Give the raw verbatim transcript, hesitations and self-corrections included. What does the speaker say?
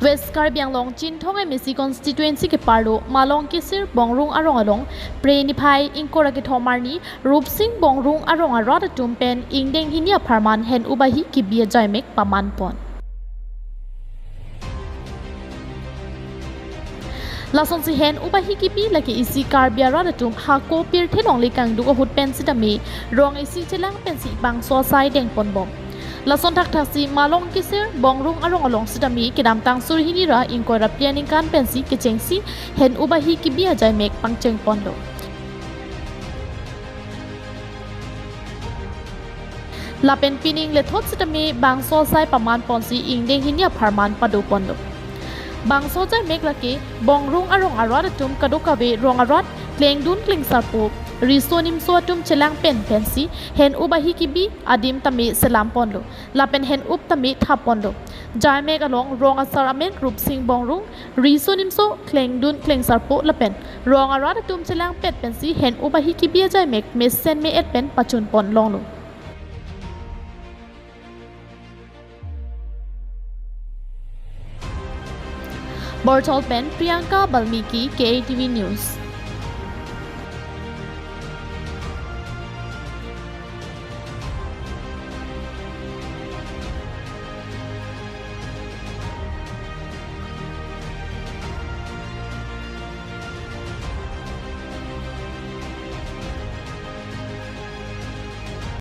West Karbi Anglong Chinthong M A C constituency keparlo Malong Kesir Bongrung arong along Phre niphai ingkoi ra kethom arni Rupsing Bongrung arong arat atum pen ingdeng hini apharman hen-up ahi kebi ajaimek paman pon. Lasonsi hen-up ahi kebi lake isi Karbi arat atum hako pirthe longle kangduk ahut pen sitame rong isi chelang pensi bangso asai deng ponbom. Lason thakthaksi Malong Kesir Bongrung arong along sitame kedamtang suri hini ra ingkoi ra phli aningkan pensi kechengsi hen-up ahi kebi ajaimek pangcheng ponlo. Lapen pining lethot sitame bangso asai paman ponsi ingdeng hini apharman pado ponlo. Bangso ajaimek lake Bongrung arong arat atum kadokave rong arat klengdun klengsarpo riso nimso atum chelang pen pensi hen-up ahi kebi adim tame selam ponlo. Lapen hen-up tame thap ponlo. Jaimek along rong asar amen Rupsing Bongrung, riso nimso, klengdun klengsarpo lapen rong arat atum chelang pet pensi hen-up ahi kebi ajaimek mesen me-et pen pachun pon longlo. Borthol pen Priyanka Balmiki, K A T V News.